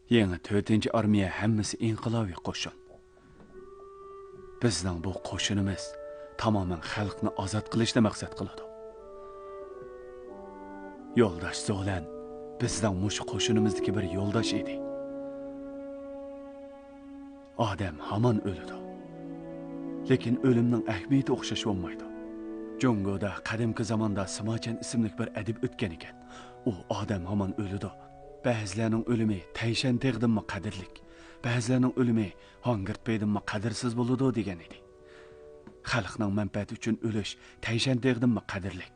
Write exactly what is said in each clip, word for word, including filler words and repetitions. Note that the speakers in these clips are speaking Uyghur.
يېڭى تۆتىنچى ئارمىيە ھەممىسى ئىنقىلابىي قوشۇن. بىزنىڭ بۇ قوشۇنىمىز تامامەن خەلقنى ئازاد قىلىشنى مەقسەت قىلىدۇ. يولداش زولەن بىزنىڭ مۇشۇ قوشۇنىمىزدىكى بىر يولداش ئىدى. ئادەم ھامان ئۆلىدۇ. لېكىن ئۆلۈمنىڭ ئەھمىيىتى ئوخشاش بولمايدۇ. جۇڭگودا قەدىمكى زاماندا سىماچەن ئىسىملىك بىر ئەدىب ئۆتكەن ئىكەن. ئۇ ئادەم ھامان ئۆلىدۇ. بەزىلەرنىڭ ئۆلۈمى تەيشەنتېغدىنمۇ قەدىرلىك، بەزىلەرنىڭ ئۆلۈمى ھاڭگىرتپېيدىنمۇ قەدىرسىز بولىدۇ، دېگەن ئىدى. خەلقنىڭ مەنپەئەتى ئۈچۈن ئۆلۈش تەيشەنتېغدىنمۇ قەدىرلىك.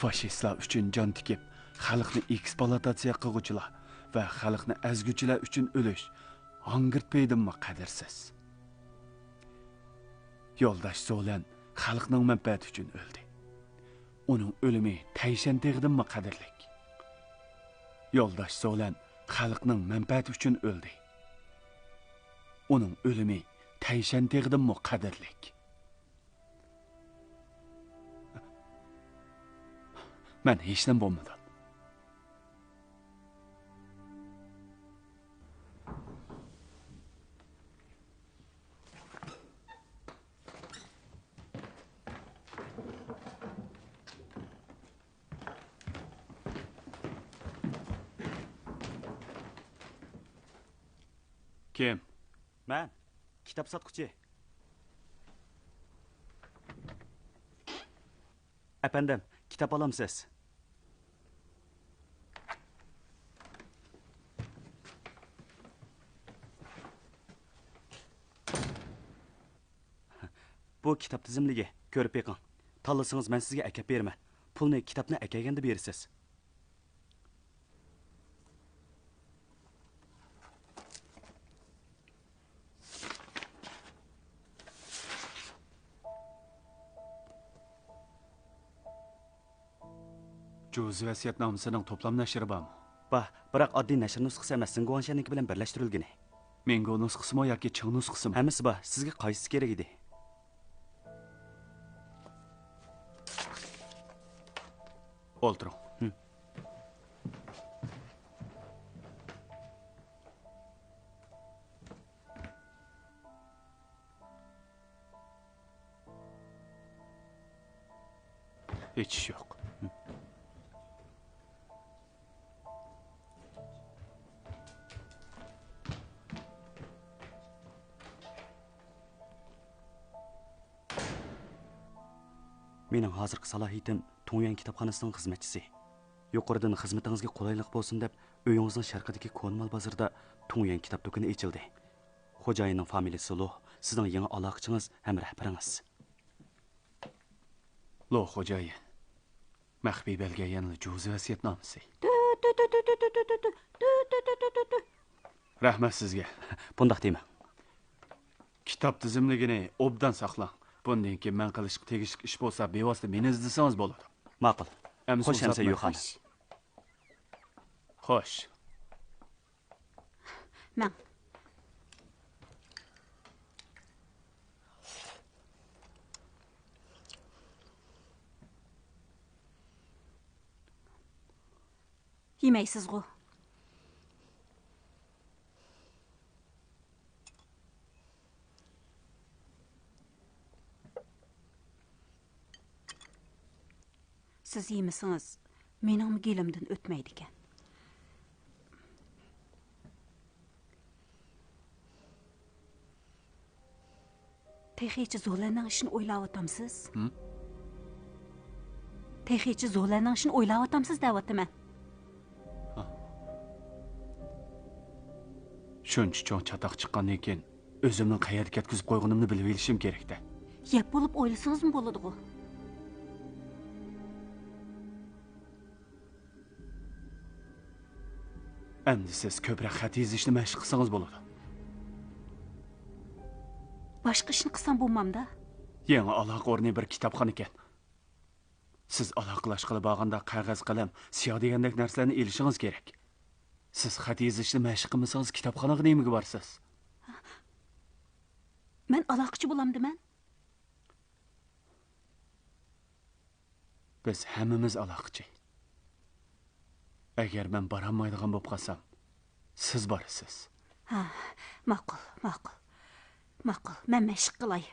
فاشىستلار ئۈچۈن جان تىكىپ، خەلقنى ئېكسپلۇئاتاتسىيە قىلغۇچىلار ۋە خەلقنى ئەزگۈچىلەر ئۈچۈن ئۆلۈش ھاڭگىرتپېيدىنمۇ قەدىرسىز. يولداش زولەن خەلقنىڭ مەنپەئەتى ئۈچۈن ئۆلدى. ئۇنىڭ ئۆلۈمى تەيشەنتېغدىنمۇ قەدىرلىك. يولداش زولەن خەلقنىڭ مەنپەئەتى ئۈچۈن ئۆلدى. ئۇنىڭ ئۆلۈمى تەيشەنتېغدىنمۇ قەدىرلىك. مەن ھېچنېمە بولمىدىم. كىم؟ مەن، كىتاب ساتقۇچى. ئەپەندىم، كىتاب ئالامسىز؟ بۇ كىتاب تىزىملىكى، كۆرۈپ بېقىڭ. تاللىسىڭىز مەن سىزگە ئەكەپ بېرىمەن. پۇلنى كىتابنى ئەكەلگەندە بېرىسىز. جۇزى ۋەسىيەتنامىسىنىڭ توپلام نەشرى بارمۇ؟ بار، بىراق ئاددىي نەشر نۇسخىسى ئەمەس، زېڭگۇاڭشەننىڭكى بىلەن بىرلەشتۈرۈلگىنى. مىڭگو نۇسخىسىمۇ ياكى چىڭ نۇسخىسىمۇ؟ ھەممىسى بار، سىزگە قايسىسى كېرەك ئىدى؟ ئولتۇرۇڭ. ھىم. ھېچ ئىش يوق. مېنىڭ ھازىرقى سالاھىيىتىم تۇڭيۈەن كىتابخانىسىنىڭ خىزمەتچىسى. يۇقىرىدىن خىزمىتىڭىزگە قولايلىق بولسۇن دەپ، ئۆيىڭىزنىڭ شەرقىدىكى كونا مال بازىرىدا تۇڭيۈەن كىتاب دۇكىنى ئېچىلدى. خوجايىننىڭ فامىلىسى لو، سىزنىڭ يېڭى ئالاقىچىڭىز ھەم رەھبىرىڭىز. لو خوجايىن. مەخپىي بەلگە يەنىلا جۇزى ۋەسىيەتنامىسى. رەھمەت سىزگە. بۇنداق دېمەڭ. كىتاب تىزىملىكىنى ئوبدان ساقلاڭ. بۇندىن كېيىن مەن قىلىشقا تېگىشلىك ئىش بولسا، بىۋاسىتە مېنى ئىزدىسىڭىز بولىدۇ. ماقۇل. ئەمىسە خوش، ئەمسە ئۇزاتماي. يوخان. خوش. مەڭ. يېمەيسىزغۇ؟ سىز يېمىسىڭىز، مېنىڭمۇ گېلىمدىن ئۆتمەيدىكەن. تېخىچە زولەننىڭ ئىشىنى ئويلاۋاتامسىز؟ ھىم؟ تېخىچە زولەننىڭ ئىشىنى ئويلاۋاتامسىز دەۋاتىمەن. ھا. شۇنچە چوڭ چاتاق چىققاندىن كېيىن، ئۆزۈمنىڭ قەيەردە كەتكۈزۈپ قويغىنىمنى بىلىۋېلىشىم كېرەكتە. يەپ بولۇپ ئويلىسىڭىزمۇ بولىدىغۇ. ئەمدى سىز كۆپرەك خەت يېزىشنى مەشىق قىلسىڭىز بولىدۇ. باشقا ئىشنى قىلسام بولمامدا؟ يېڭى ئالاقە ئورنى بىر كىتابخانىكەن. سىز ئالاقىلەشكىلى بارغاندا قەغەز، قەلەم، سىيا دېگەندەك نەرسىلەرنى ئېلىشىڭىز كېرەك. سىز خەت يېزىشنى مەشىق قىلمىسىڭىز، كىتابخانىغا نېمىگە بارىسىز؟ مەن ئالاقىچى بولامدىمەن؟ بىز ھەممىمىز ئالاقىچى. ئەگەر مەن بارالمايدىغان بولۇپ قالسام، سىز بارىسىز. ھە، ماقۇل، ماقۇل. ماقۇل، مەن مەشىق قىلاي.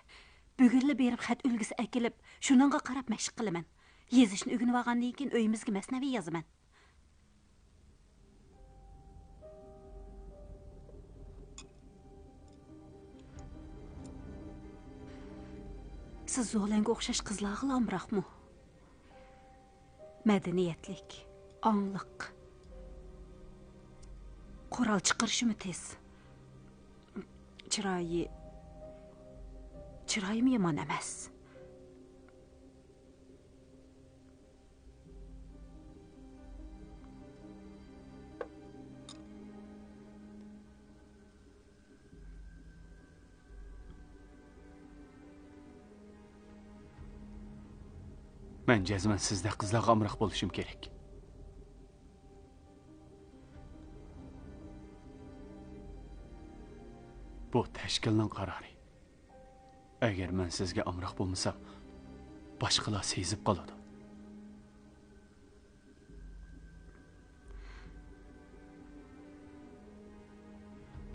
بۈگۈنلا بېرىپ خەت ئۈلگىسى ئەكېلىپ، شۇنىڭغا قاراپ مەشىق قىلىمەن. يېزىشنى ئۆگىنىۋالغاندىن كېيىن ئۆيىمىزگە مەسنەۋى يازىمەن. سىز زولەنگە ئوخشاش قىزلارغىلا ئامراقمۇ؟ مەدەنىيەتلىك، ئاڭلىق، قورال چىقىرىشىمۇ تېز. چىرايى، چىرايىمۇ يامان ئەمەس. مەن جەزمەن سىزدەك قىزلارغا ئامراق بولۇشۇم كېرەك. بۇ تەشكىلنىڭ قارارى. ئەگەر مەن سىزگە ئامراق بولمىسام، باشقىلار سېزىپ قالىدۇ.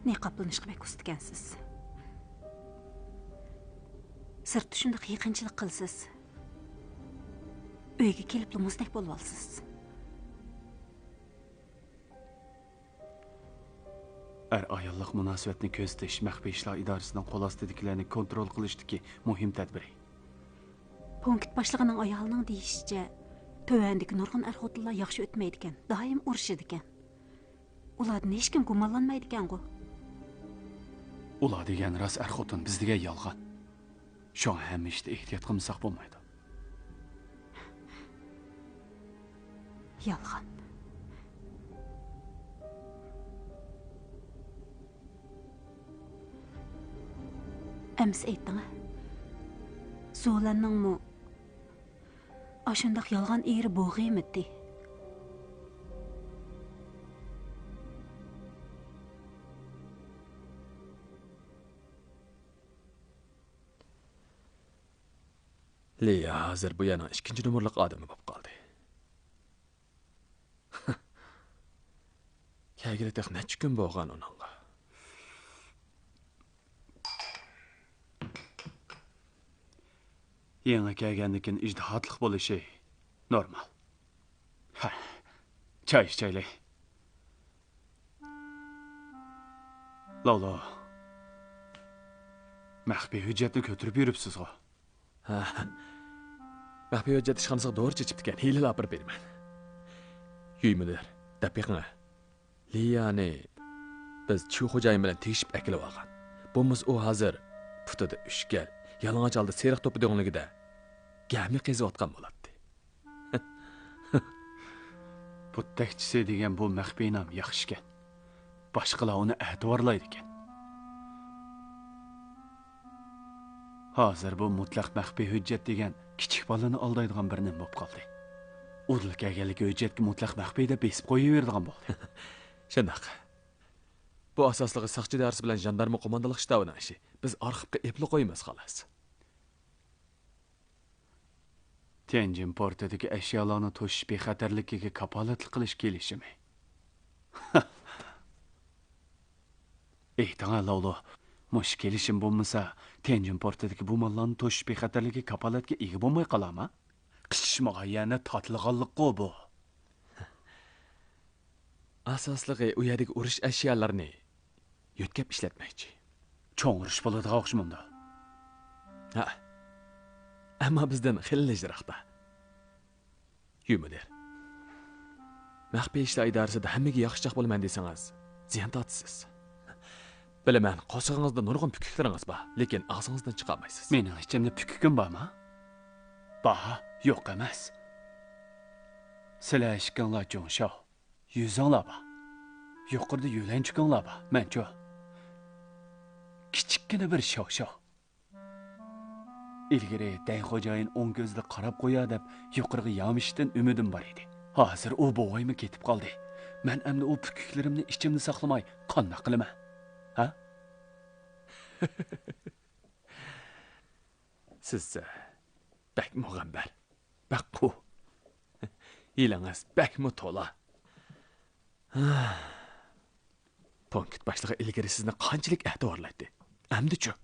نىقابلىنىشقا بەك ئۇستىكەنسىز. سىرتتا شۇنداق يېقىنچىلىق قىلىسىز. ئۆيگە كېلىپلا مۇزدەك بولۇۋالىسىز. ئەر-ئاياللىق مۇناسىۋەتنى كۆزىتىش مەخپىي ئىشلار ئىدارىسىنىڭ قول ئاستىدىكىلەرنى كونترول قىلىشتىكى مۇھىم تەدبىرى. پونكىت باشلىقىنىڭ ئايالىنىڭ دېيىشىچە، تۆۋەندىكى نۇرغۇن ئەر-خوتۇنلار ياخشى ئۆتمەيدىكەن، دائىم ئۇرۇشىدىكەن. ئۇلاردىن ھېچكىم گۇمانلانمايدىكەنغۇ؟ ئۇلار دېگەن راست ئەر-خوتۇن، بىز دېگەن يالغان. شۇڭا ھەممە ئىشتا ئېھتىيات قىلمىساق بولمايدۇ. يالغان. ئەمىسە ئېيتىڭە، زولەننىڭمۇ ئاشۇنداق يالغان ئېرى بوغىمىتى؟ لىيا ھازىر بۇ يەرنىڭ ئىككىنچى نومۇرلۇق ئادىمى بولۇپ قالدى. كەلگىلى تېخى نەچچە كۈن بولغان ئۇنىڭغا. يېڭى كەلگەندىكىن ئىجتىھاتلىق بولۇشى نورمال. ھە، چاي ئىچەيلى. لولو، مەخپىي ھۆججەتنى كۆتۈرۈپ يۈرۈپسىزغۇ؟ ھە. مەخپىي ھۆججەت ئىشخانىسىغا دورا چېچىپتىكەن، ھېلىلا ئاپىرىپ بېرىمەن. يۈي مۇدىر، دەپ بېقىڭە. لىيانى بىز چۈ خوجايىن بىلەن تېگىشىپ ئەكېلىۋالغان. بولمىسا ئۇ ھازىر پۇتىدا ئۈچكەل، يالىڭاچ ھالدا سېرىق توپا دۆڭلۈكىدە گەمە قېزىۋاتقان بولاتتى. بۇتتەكچىسى دېگەن بۇ مەخپىي نام ياخشىكەن. باشقىلار ئۇنى ئەتىۋارلايدىكەن. ھازىر بۇ مۇتلەق مەخپىي ھۆججەت دېگەن كىچىك بالىنى ئالدايدىغان بىر نېمە بولۇپ قالدى. ئۇدۇل كەلگەنلىكى ھۆججەتكە مۇتلەق مەخپىي دەپ بېسىپ قويۇۋېرىدىغان بولدى. شۇنداق. بۇ ئاساسلىقى ساقچى ئىدارىسى بىلەن ژاندارما قوماندانلىق شتابىنىڭ ئىشى. بىز ئارخىپقا ئېپلا قويىمىز، خالاس. تيەنجىن پورتىدىكى ئەشيالارنى توشۇش بىخەتەرلىكىگە كاپالەتلىك قىلىش كېلىشىمى. ئېيتىڭە، لولو، مۇشۇ كېلىشىم بولمىسا، تيەنجىن پورتىدىكى بۇ ماللارنى توشۇش بىخەتەرلىكى كاپالەتكە ئىگە بولماي قالارما؟ قىچىشمىغان يەرنى تاتىلىغانلىققۇ بۇ. ئاساسلىقى ئۇ يەردىكى ئۇرۇش ئەشيالىرىنى يۆتكەپ ئىشلەتمەكچى. چوڭ ئۇرۇش بولىدىغان ئوخشىمامدۇ؟ ھە. ئەمما بىزدىن خېلى يىراقتا. يۈي مۇدىر، مەخپىي ئىشلار ئىدارىسىدە ھەممىگە ياخشىچاق بولىمەن دېسىڭىز، زىيان تارتىسىز. بىلىمەن، قورسىقىڭىزدا نۇرغۇن پۈكۈكلىرىڭىز بار، لېكىن ئاغزىڭىزدىن چىقارمايسىز. مېنىڭ ئىچىمدە پۈكۈكۈم بارمۇ؟ بار، يوق ئەمەس. سىلەر ئىككىڭلار جۇڭشاۋ، يۈزۈڭلار بار. يۇقىرىدا يۆلەنچۈكۈڭلار بار، مەنچۇ. كىچىككىنە بىر شاۋشاۋ. ئىلگىرى دەي خوجايىن ئوڭ كۆزىدە قاراپ قويار دەپ يۇقىرىغا يامىشىشتىن ئۈمىدىم بار ئىدى. ھازىر ئۇ بوۋايمۇ كېتىپ قالدى. مەن ئەمدى ئۇ پۈكۈكلىرىمنى ئىچىمدە ساقلىماي قانداق قىلىمەن؟ ھە؟ سىز بەك مۇغەمبەر، بەك قۇ. يىلىڭىز بەكمۇ تولا. پونكىت باشلىقى ئىلگىرى سىزنى قانچىلىك ئەتىۋارلايتتى. ئەمدىچۇ؟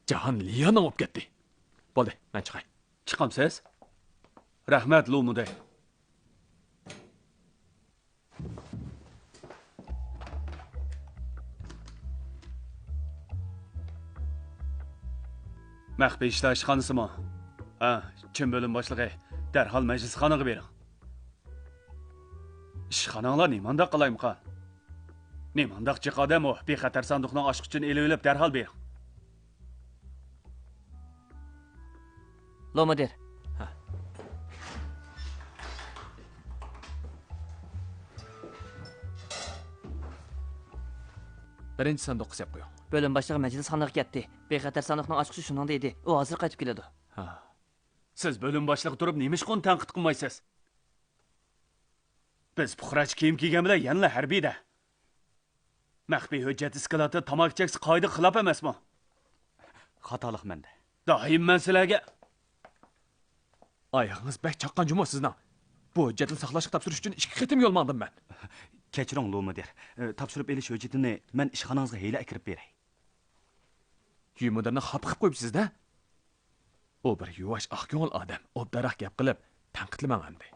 جاھان ليانىڭ بولۇپ كەتتى. بولدى، مەن چىقاي. چىقامسىز؟ رەھمەت، لۇ مۇدىر. مەخپىي ئىشلار ئىشخانىسىمۇ؟ ھە، چىن بۆلۈم باشلىقى، دەرھال مەجلىسخانىغا بېرىڭ. ئىشخاناڭلار نېمانداق قالايمىقان؟ نېمانداق جىق ئادەم ئۇ؟ بىخەتەر ساندۇقنىڭ ئاچقۇچىنى ئېلىۋېلىپ، دەرھال بېرىڭ. لو مۇدىر. ھە. بىرىنچى ساندۇققا سېلىپ قويۇڭ. بۆلۈم باشلىقى مەجلىسخانىغا كەتتى. بىخەتەر ساندۇقنىڭ ئاچقۇچى شۇنىڭدا ئىدى. ئۇ ھازىر قايتىپ كېلىدۇ. ھە. سىز بۆلۈم باشلىقى تۇرۇپ نېمىشقا ئۇنى تەنقىد قىلمايسىز؟ بىز پۇقراچە كىيىم كىيگەن بىلەن يەنىلا ھەربىيدە. مەخپىي ھۆججەت ئىسكىلاتى تاماكا چەكسە قائىدىگە خىلاپ ئەمەسمۇ؟ خاتالىق مەندە. دائىم مەن سىلەرگە. ئايىغىڭىز بەك چاققان جۇمۇ سىزنىڭ. بۇ ھۆججەتنى ساقلاشقا تاپشۇرۇش ئۈچۈن ئىككى قېتىم يول ماڭدىم مەن. كەچۈرۈڭ، لۇ مۇدىر. ئە، تاپشۇرۇپ ئېلىش ھۆججىتىنى مەن ئىشخانىڭىزغا ھېلى ئەكىرىپ بېرەي. يۈ مۇدىرنى خاپا قىلىپ قويۇپسىز-دە. ئۇ بىر يۇۋاش، ئاق كۆڭۈل ئادەم. ئوبدانراق گەپ قىلىپ، تەنقىدلىمەڭ ئەمدى.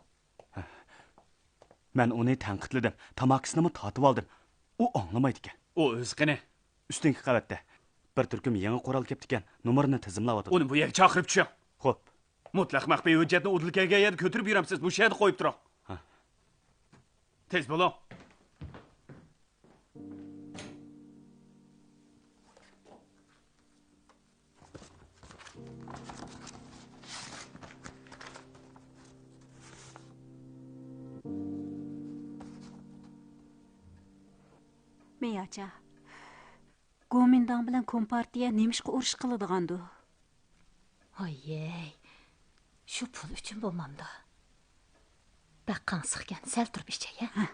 مەن ئۇنى تەنقىدلىدىم، تاماكىسىنىمۇ تارتىۋالدىم. ئۇ ئاڭلىمايدىكەن. ئۇ ئۆزى قېنى؟ ئۈستۈنكى قەۋەتتە. بىر تۈركۈم يېڭى قورال كەپتىكەن، نومۇرىنى تىزىملاۋاتىدۇ. ئۇنى بۇ يەرگە چاقىرىپ چۈشۈرۈڭ. خوپ. مۇتلەق مەخپىي ھۆججەتنى ئۇدۇل كەلگەن يەردە كۆتۈرۈپ يۈرەمسىز؟ مۇشۇ يەردە قويۇپ تۇرۇڭ. ھە. تېز بولۇڭ. مېياچا، گومىنداڭ بىلەن كومپارتىيە نېمىشقا ئۇرۇش قىلىدىغاندۇ؟ ھاييەي، شۇ پۇل ئۈچۈن بولمامدۇ؟ بەك قاڭسىقكەن، سەل تۇرۇپ ئىچەي، ھە؟ ھە.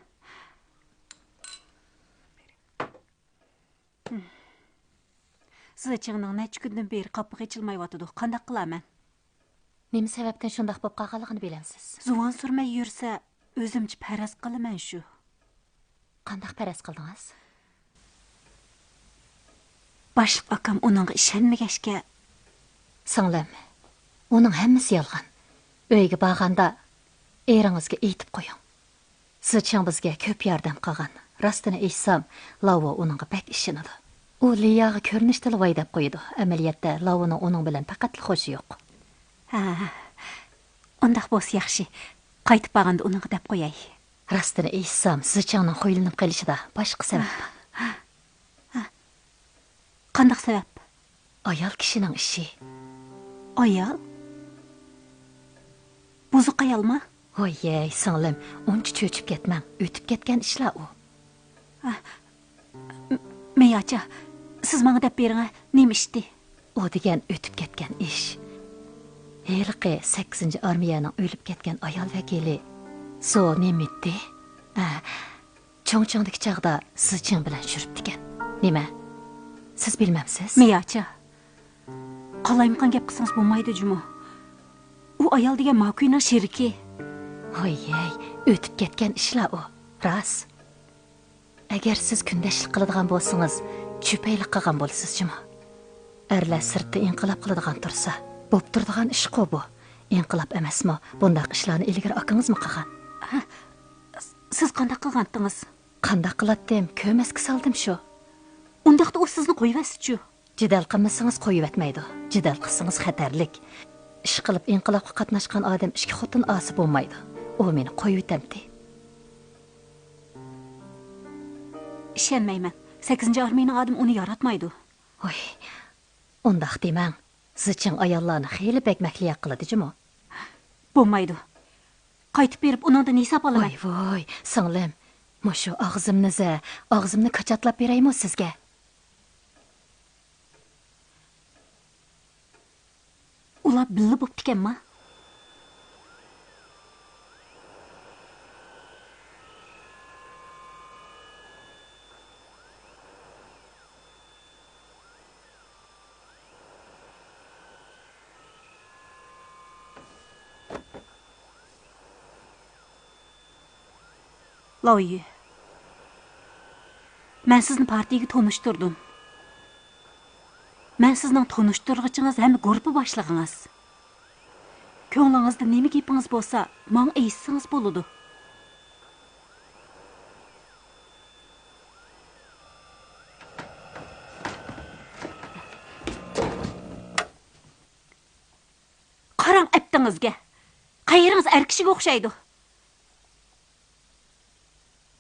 زىچىڭنىڭ نەچچە كۈندىن بېرى قاپىقى ئېچىلمايۋاتىدۇ. قانداق قىلارمەن؟ نېمە سەۋەبتىن شۇنداق بولۇپ قالغانلىقىنى بىلەمسىز؟ زۇۋان سۈرمەي يۈرسە، ئۆزۈمچە پەرەز قىلىمەن شۇ. قانداق پەرەز قىلدىڭىز؟ باشلىق ئاكام ئۇنىڭغا ئىشەنمىگەچكە. سىڭلىم، ئۇنىڭ ھەممىسى يالغان. ئۆيگە بارغاندا ئېرىڭىزگە ئېيتىپ قويۇڭ. زىچىڭ بىزگە كۆپ ياردەم قىلغان. راستىنى ئېيتسام، لاۋۇ ئۇنىڭغا بەك ئىشىنىدۇ. ئۇ لىياغا كۆرۈنۈشتىلا ۋاي دەپ قويىدۇ. ئەمەلىيەتتە لاۋۇنىڭ ئۇنىڭ بىلەن پەقەتلا خوشى يوق. ھە، ئۇنداق بولسا ياخشى. قايتىپ بارغاندا ئۇنىڭغا دەپ قوياي. راستىنى ئېيتسام، زىچىڭنىڭ خۇيلىنىپ قېلىشىدا باشقا سەۋەب بار. قانداق سەۋەب؟ ئايال كىشىنىڭ ئىشى. ئايال؟ بۇزۇق ئايالمۇ؟ ھويەي، سىڭلىم، ئۇنچە چۆچۈپ كەتمەڭ. ئۆتۈپ كەتكەن ئىشلار ئۇ. ئا، م-، مېياچا، سىز ماڭا دەپ بېرىڭە، نېمە ئىشتى؟ ئۇ دېگەن ئۆتۈپ كەتكەن ئىش. ھېلىقى سەككىزىنچى ئارمىيەنىڭ ئۆلۈپ كەتكەن ئايال ۋەكىلى زو نېمىتتى؟ ئە، چوڭچىڭدىكى چاغدا زىچىڭ بىلەن يۈرۈپتىكەن. نېمە؟ سىز بىلمەمسىز؟ مېياچا، قالايمىقان گەپ قىلسىڭىز بولمايدۇ جۇمۇ. ئۇ ئايال دېگەن ماكۇينىڭ شېرىكى. ھويەي، ئۆتۈپ كەتكەن ئىشلار ئۇ. راست. ئەگەر سىز كۈندەشلىك قىلىدىغان بولسىڭىز، چۈپەيلىك قىلغان بولىسىز جۇمۇ. ئەرلەر سىرتتا ئىنقىلاب قىلىدىغان تۇرسا، بوپ تۇرىدىغان ئىشقۇ بۇ. ئىنقىلاب ئەمەسمۇ؟ بۇنداق ئىشلارنى ئىلگىرى ئاكىڭىزمۇ قىلغان؟ ھە، سىز قانداق قىلغانتىڭىز؟ قانداق قىلاتتىم؟ كۆمەسكە سالدىم شۇ. ئۇنداقتا ئۇ سىزنى قويۇۋەتسىچۇ؟ جېدەل قىلمىسىڭىز قويۇۋەتمەيدۇ. جېدەل قىلسىڭىز خەتەرلىك. ئىشقىلىپ ئىنقىلابقا قاتناشقان ئادەم ئىككى خوتۇن ئالسا بولمايدۇ. ئۇ مېنى قويۇۋېتەمتى؟ ئىشەنمەيمەن. سەككىزىنچى ئارمىيىنىڭ ئادىمى ئۇنى ياراتمايدۇ. ھوي، ئۇنداق دېمەڭ. زىچىڭ ئاياللارنى خېلى بەك مەكلىياق قىلىدى جۇمۇ. بولمايدۇ. قايتىپ بېرىپ ئۇنىڭدىن ھېساب ئالىمەن. ۋاي ۋاي، سىڭلىم، مۇشۇ ئاغزىمنى زە، ئاغزىمنى كاچاتلاپ بېرەيمۇ سىزگە؟ ئۇلار بىللە بوپتىكەنما؟ لاۋيۈ، مەن سىزنى پارتىيىگە تونۇشتۇردۇم. مەن سىزنىڭ تونۇشتۇرغۇچىڭىز ھەم گۇرۇپپا باشلىقىڭىز. كۆڭلىڭىزدە نېمە گېپىڭىز بولسا، ماڭا ئېيتسىڭىز بولىدۇ. قاراڭ ئەپتىڭىزگە. قەيىرىڭىز ئەر كىشىگە ئوخشايدۇ.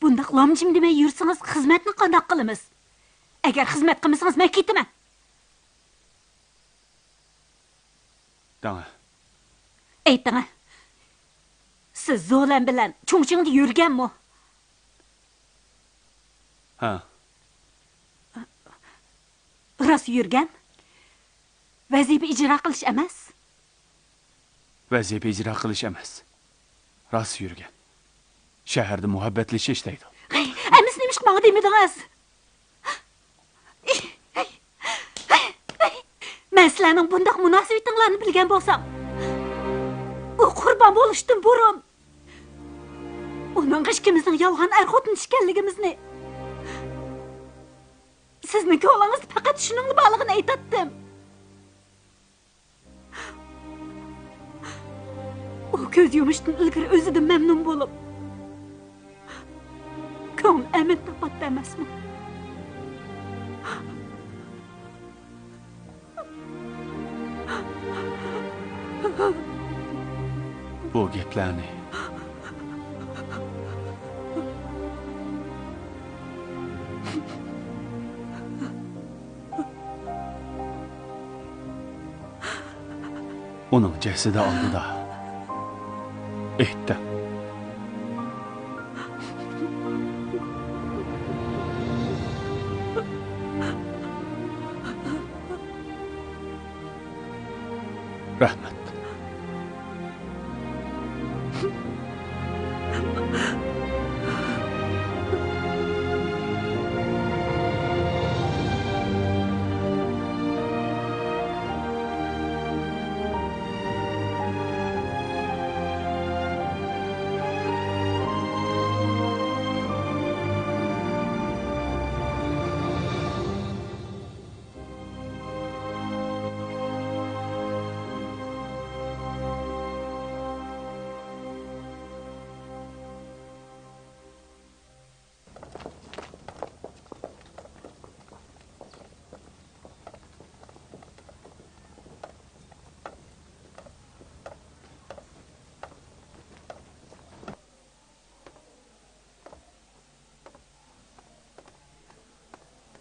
بۇنداق لام-جىم دېمەي يۈرسىڭىز، خىزمەتنى قانداق قىلىمىز؟ ئەگەر خىزمەت قىلمىسىڭىز، مەن كېتىمەن. داڭا. ئېيتىڭە. سىز زولەن بىلەن چۇڭچىڭدا يۈرگەنمۇ؟ ھە. راست يۈرگەن. ۋەزىپە ئىجرا قىلىش ئەمەس. ۋەزىپە ئىجرا قىلىش ئەمەس. راست يۈرگەن. شەھەردە مۇھەببەتلىشىش دەيدۇ. ئەمىسە نېمىشقا ماڭا دېمىدىڭىز؟ مەن سىلەرنىڭ بۇنداق مۇناسىۋىتىڭلارنى بىلگەن بولسام، ئۇ قۇربان بولۇشتىن بۇرۇن ئۇنىڭغا ئىككىمىزنىڭ يالغان ئەر-خوتۇن ئىكەنلىكىمىزنى، سىزنىڭ كۆڭلىڭىزدە پەقەت شۇنىڭلا بارلىقىنى ئېيتاتتىم. ئۇ كۆز يۇمۇشتىن ئىلگىرى ئۆزىدىن مەمنۇن بولۇپ، كۆڭلى ئەمىن تاپاتتى ئەمەسمۇ؟ بۇ گەپلەرنى ئۇنىڭ جەسىتى ئالدىدا ئېيتتىم. رەھمەت.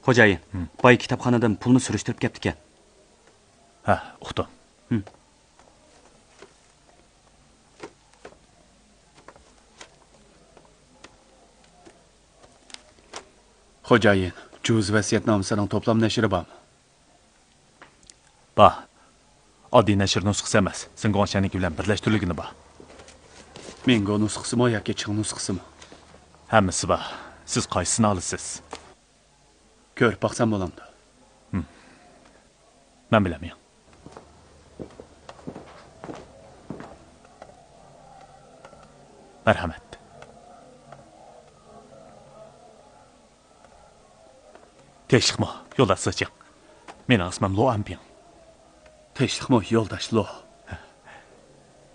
خوجايىن، ھىم. باي كىتابخانىدىن پۇلنى سۈرۈشتۈرۈپ كەپتىكەن. ھە، ئۇقتۇم. ھىم. خوجايىن، جۇز ۋەسىيەتنامىسىنىڭ توپلام نەشرى بارمۇ؟ بار. ئاددىي نەشر نۇسخىسى ئەمەس، سىڭگوڭشەننىڭكى بىلەن بىرلەشتۈرۈلگىنى بار. مىڭگو نۇسخىسىمۇ ياكى چىڭ نۇسخىسىمۇ؟ ھەممىسى بار. سىز قايسىسىنى ئالىسىز؟ كۆرۈپ باقسام بولامدۇ؟ ھىم. مەن بىلەن مېڭىڭ. مەرھەمەت. تىنچلىقمۇ، يولداش سىچىڭ؟ مېنىڭ ئىسمىم لو ئەنپىڭ. تىنچلىقمۇ، يولداش لو؟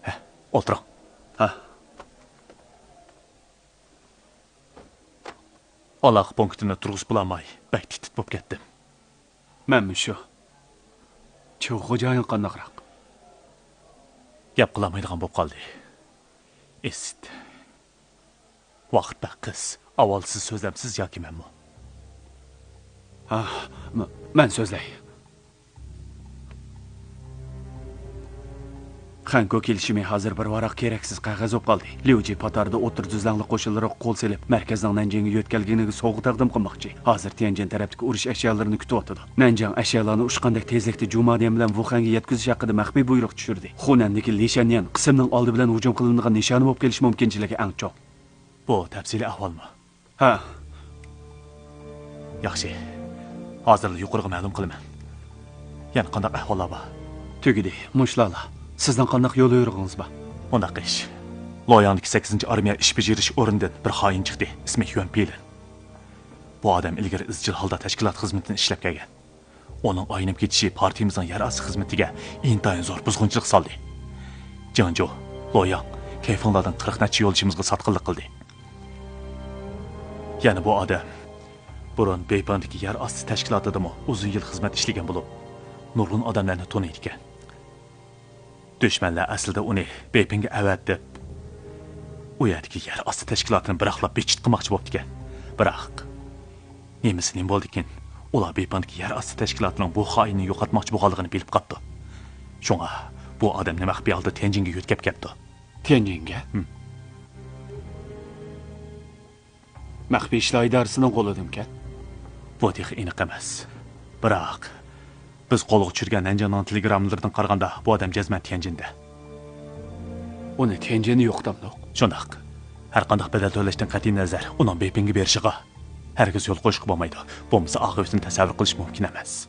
ھە، ئولتۇرۇڭ. ھە. ئالاقە پونكىتىنى تۇرغۇزۇپ بولالماي، بەك تىت-تىت بولۇپ كەتتىم. مەنمۇ شۇ. چيۇ خوجايىن قانداقراق؟ گەپ قىلالمايدىغان بولۇپ قالدى. ئىسىت. ۋاقىت بەك قىس. ئاۋۋال سىز سۆزلەمسىز ياكى مەنمۇ؟ ھا، م-، مەن سۆزلەي. خەنكۇ كېلىشىمى ھازىر بىر ۋاراق كېرەكسىز قەغەز بولۇپ قالدى. ليۇجى پاتاردا ئوتتۇرا تۈزلەڭلىك قوشۇنلىرىغا قول سېلىپ، مەركەزنىڭ نەنجىڭگە يۆتكەلگىنىگە سوۋغا تەقدىم قىلماقچى. ھازىر تيەنجىن تەرەپتىكى ئۇرۇش ئەشيالىرىنى كۈتۈۋاتىدۇ. نەنجىڭ ئەشيالارنى ئۇچقاندەك تېزلىكتە جۇمادىيەن بىلەن ۋۇخەنگە يەتكۈزۈش ھەققىدە مەخپىي بۇيرۇق چۈشۈردى. خۇنەندىكى لى شەنيەن قىسىمنىڭ ئالدى بىلەن ھۇجۇم قىلىنىدىغان نىشانى بولۇپ قېلىش مۇمكىنچىلىكى ئەڭ چوڭ. بۇ تەپسىلىي ئەھۋالمۇ؟ ھە. ياخشى. ھازىرلا يۇقىرىغا مەلۇم قىلىمەن. يەنە قانداق ئەھۋاللار بار؟ تۈگىدى، مۇشۇلارلا. سىزنىڭ قانداق يول يورۇقىڭىز بار؟ مۇنداق ئىش. لوياڭدىكى سەككىزىنچى ئارمىيە ئىش بېجىرىش ئورنىدىن بىر خائىن چىقتى. ئىسمى يۈەن پېيلىن. بۇ ئادەم ئىلگىرى ئىزچىل ھالدا تەشكىلات خىزمىتىنى ئىشلەپ كەلگەن. ئۇنىڭ ئاينىپ كېتىشى پارتىيىمىزنىڭ يەر ئاستى خىزمىتىگە ئىنتايىن زور بۇزغۇنچىلىق سالدى. جېڭجۇ، لوياڭ، كەيپىڭلاردىن قىرىق نەچچە يولدىشىمىزغا ساتقىنلىق قىلدى. يەنە بۇ ئادەم بۇرۇن بېيپىڭدىكى يەر ئاستى تەشكىلاتىدىمۇ ئۇزۇن يىل خىزمەت ئىشلىگەن بولۇپ، نۇرغۇن ئادەملەرنى تونۇيدىكەن. دۈشمەنلەر ئەسلىدە ئۇنى بېيپىڭگە ئەۋەتىپ، ئۇ يەردىكى يەر ئاستى تەشكىلاتىنى بىراقلا بىتچىت قىلماقچى بوپتىكەن. بىراق، نېمىسى نېمە بولدىكىن، ئۇلار بېيپىڭدىكى يەر ئاستى تەشكىلاتىنىڭ بۇ خائىننى يوقاتماقچى بولغانلىقىنى بىلىپ قاپتۇ. شۇڭا بۇ ئادەمنى مەخپىي ھالدا تيەنجىنگە يۆتكەپ كەپتۇ. تيەنجىنگە؟ ھىم. مەخپىي ئىشلار ئىدارىسىنىڭ قولىدىمىكەن؟ بۇ تېخى ئېنىق ئەمەس. بىراق، بىز قولغا چۈشۈرگەن نەنجىڭنىڭ تېلېگراممىلىرىدىن قارىغاندا، بۇ ئادەم جەزمەن تيەنجىندە. ئۇنى تيەنجىندە يوقىتامدۇق؟ شۇنداق. ھەرقانداق بەدەل تۆلەشتىن قەتئىينەزەر، ئۇنىڭ بېيپىڭگە بېرىشىغا ھەرگىز يول قويۇشقا بولمايدۇ. بولمىسا ئاقىۋىتىنى تەسەۋۋۇر قىلىش مۇمكىن ئەمەس.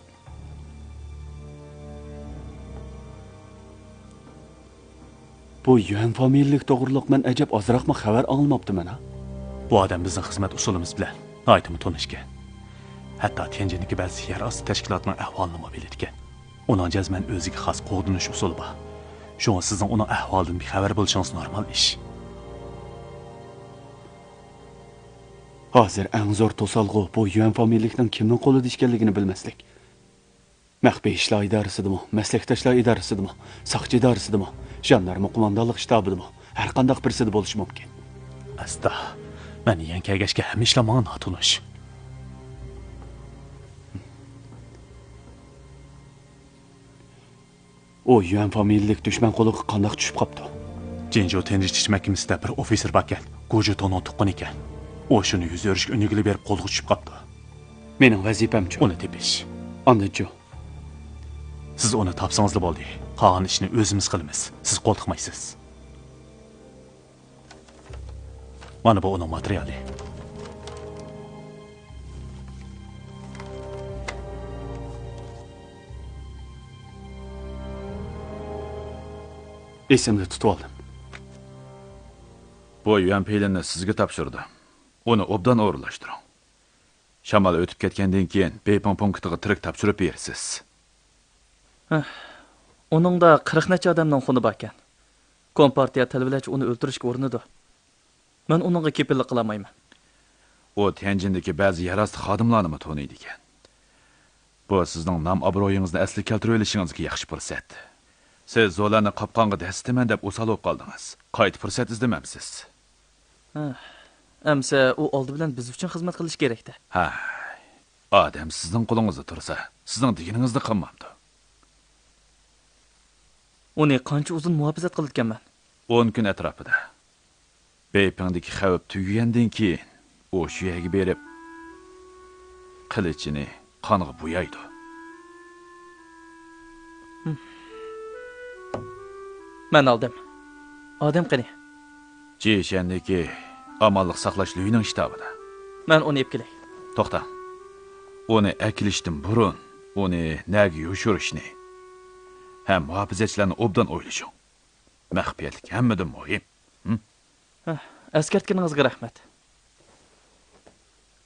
بۇ يۈەن فامىلىلىك توغرۇلۇق مەن ئەجەب ئازراقمۇ خەۋەر ئاڭلىماپتىمەن ھە؟ بۇ ئادەم بىزنىڭ خىزمەت ئۇسۇلىمىز بىلەن ناھايىتىمۇ تونۇشكەن. ھەتتا تيەنجىندىكى بەزى يەر ئاستى تەشكىلاتىنىڭ ئەھۋالىنىمۇ بىلىدىكەن. ئۇنىڭ جەزمەن ئۆزىگە خاس قوغدىنىش ئۇسۇلى بار. شۇڭا سىزنىڭ ئۇنىڭ ئەھۋالىدىن بىخەۋەر بولۇشىڭىز نورمال ئىش. ھازىر ئەڭ زور توسالغۇ بۇ يۈەن فامىلىلىكنىڭ كىمنىڭ قولىدا ئىكەنلىكىنى بىلمەسلىك. مەخپىي ئىشلار ئىدارىسىدىمۇ، مەسلىكداشلار ئىدارىسىدىمۇ، ساقچى ئىدارىسىدىمۇ، ژاندارما قوماندانلىق شتابىدىمۇ، ھەرقانداق بىرسىدە بولۇشى مۇمكىن. ئەستا، مەن يېڭى كەلگەچكە ھەممە ئىشلار ماڭا ناتونۇش. ئۇ يۈەن فامىلىلىك دۈشمەن قولىغا قانداق چۈشۈپ قاپتۇ؟ جىنجۇ تىنچلىتىش مەھكىمىسىدە بىر ئوفىتسېر باركەن، گۇجۇتوننىڭ تۇغقىنى ئىكەن. ئۇ شۇنى يۈز ئۆرۈشكە ئۈنۈگىلى بېرىپ قولغا چۈشۈپ قاپتۇ. مېنىڭ ۋەزىپەمچۇ؟ ئۇنى تېپىش. ئاندىنچۇ؟ سىز ئۇنى تاپسىڭىزلا بولدى. قالغان ئىشنى ئۆزىمىز قىلىمىز. سىز قول تىقمايسىز. مانا بۇ ئۇنىڭ ماتېرىيالى. ئېسىمدە تۇتۇۋالدىم. بۇ يۈەن پېيلىننى سىزگە تاپشۇردۇم. ئۇنى ئوبدان ئورۇنلاشتۇرۇڭ. شامال ئۆتۈپ كەتكەندىن كېيىن، بېيپىڭ پونكىتىغا تىرىك تاپشۇرۇپ بېرىسىز. ھە، ئۇنىڭدا قىرىق نەچچە ئادەمنىڭ خۇنى باركەن. كومپارتىيە تەلۋىلەرچە ئۇنى ئۆلتۈرۈشكە ئۇرۇنىدۇ. مەن ئۇنىڭغا كېپىللىك قىلالمايمەن. ئۇ تيەنجىندىكى بەزى يەر ئاستى خادىملارنىمۇ تونۇيدىكەن. بۇ سىزنىڭ نام-ئابرۇيىڭىزنى ئەسلىگە كەلتۈرۈۋېلىشىڭىزگە ياخشى پۇرسەت. سىز زولەرنى قاپقانغا دەسسىتىمەن دەپ ئوسال بولۇپ قالدىڭىز. قايتا پۇرسەت ئىزدىمەمسىز؟ ھە، ئەمسە ئۇ ئالدى بىلەن بىز ئۈچۈن خىزمەت قىلىشى كېرەك-دە. ھە، ئادەم سىزنىڭ قولىڭىزدا تۇرسا، سىزنىڭ دېگىنىڭىزنى قىلمامدۇ؟ ئۇنى قانچە ئۇزۇن مۇھاپىزەت قىلىدىكەنمەن؟ ئون كۈن ئەتراپىدا. بېيپىڭدىكى خەۋپ تۈگىگەندىن كېيىن، ئۇ شۇ يەرگە بېرىپ، قىلىچىنى قانغا بويايدۇ. مەن ئالدىم. ئادەم قېنى؟ جىشەندىكى ئامانلىق ساقلاش لۈيىنىڭ شتابىدا. مەن ئۇنى ئېلىپ كېلەي. توختاڭ. ئۇنى ئەكېلىشتىن بۇرۇن، ئۇنى نەگە يوشۇرۇشنى ھەم مۇھاپىزەتچىلەرنى ئوبدان ئويلىشىڭ. مەخپىيەتلىك ھەممىدىن مۇھىم. ھە؟ ھە، ئەسكەرتكىنىڭىزگە رەھمەت.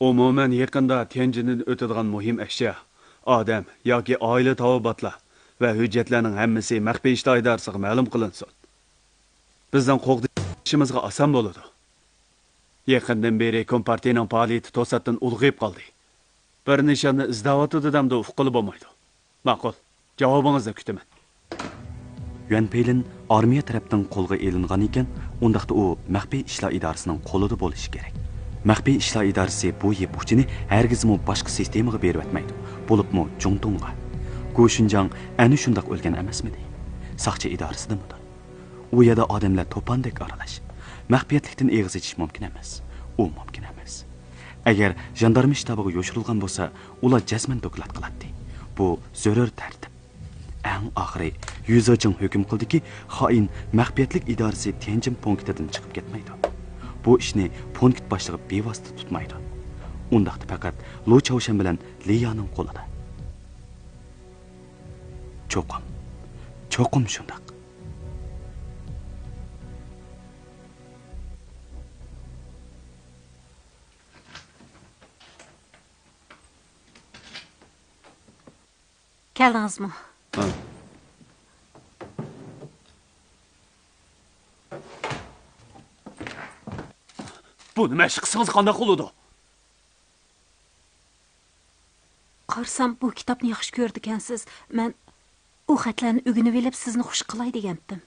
ئومۇمەن، يېقىندا تيەنجىندىن ئۆتىدىغان مۇھىم ئەشيا، ئادەم ياكى ئائىلە تاۋابىئاتلار ۋە ھۆججەتلەرنىڭ ھەممىسى مەخپىي ئىشلار ئىدارىسىغا مەلۇم قىلىنسۇن. بىزنىڭ قوغدىشىمىزغا ئاسان بولىدۇ. يېقىندىن بېرى كومپارتىيىنىڭ پائالىيىتى توساتتىن ئۇلغىيىپ قالدى. بىر نىشاننى ئىزدەۋاتىدۇ دەمدۇ ئۇققىلى بولمايدۇ. ماقۇل، جاۋابىڭىزنى كۈتىمەن. يۈەن پېيلىن ئارمىيە تەرەپتىن قولغا ئېلىنغان ئىكەن، ئۇنداقتا ئۇ مەخپىي ئىشلار ئىدارىسىنىڭ قولىدا بولۇشى كېرەك. مەخپىي ئىشلار ئىدارىسى بۇ يىپ ئۇچىنى ھەرگىزمۇ باشقا سىستېمىغا بېرىۋەتمەيدۇ، بولۇپمۇ جۇڭتۇڭغا. گۇ شۇنجاڭ ئەنە شۇنداق ئۆلگەن ئەمەسمىدى؟ ساقچى ئىدارىسىدىمىدۇ؟ ئۇ يەردە ئادەملەر توپاندەك ئارىلاش. مەخپىيەتلىكتىن ئېغىز ئېچىش مۇمكىن ئەمەس. ئۇ مۇمكىن ئەمەس. ئەگەر ژاندارما شتابىغا يوشۇرۇلغان بولسا، ئۇلار جەزمەن دوكلات قىلاتتى. بۇ زۆرۈر تەرتىپ. ئەڭ ئاخىرى يۈزېجىڭ ھۆكۈم قىلدىكى، خائىن مەخپىيەتلىك ئىدارىسى تيەنجىن پونكىتىدىن چىقىپ كەتمەيدۇ. بۇ ئىشنى پونكىت باشلىقى بىۋاسىتە تۇتمايدۇ. ئۇنداقتا پەقەت لۇ چاۋشەن بىلەن لى يانىڭ قولىدا. چوقۇم، چوقۇم شۇنداق. كەلدىڭىزمۇ؟ ھە. بۇنى مەشىق قىلسىڭىز قانداق بولىدۇ؟ قارىسام، بۇ كىتابنى ياخشى كۆرىدىكەنسىز. مەن ئۇ خەتلەرنى ئۆگىنىۋېلىپ، سىزنى خۇش قىلاي دېگەنتىم.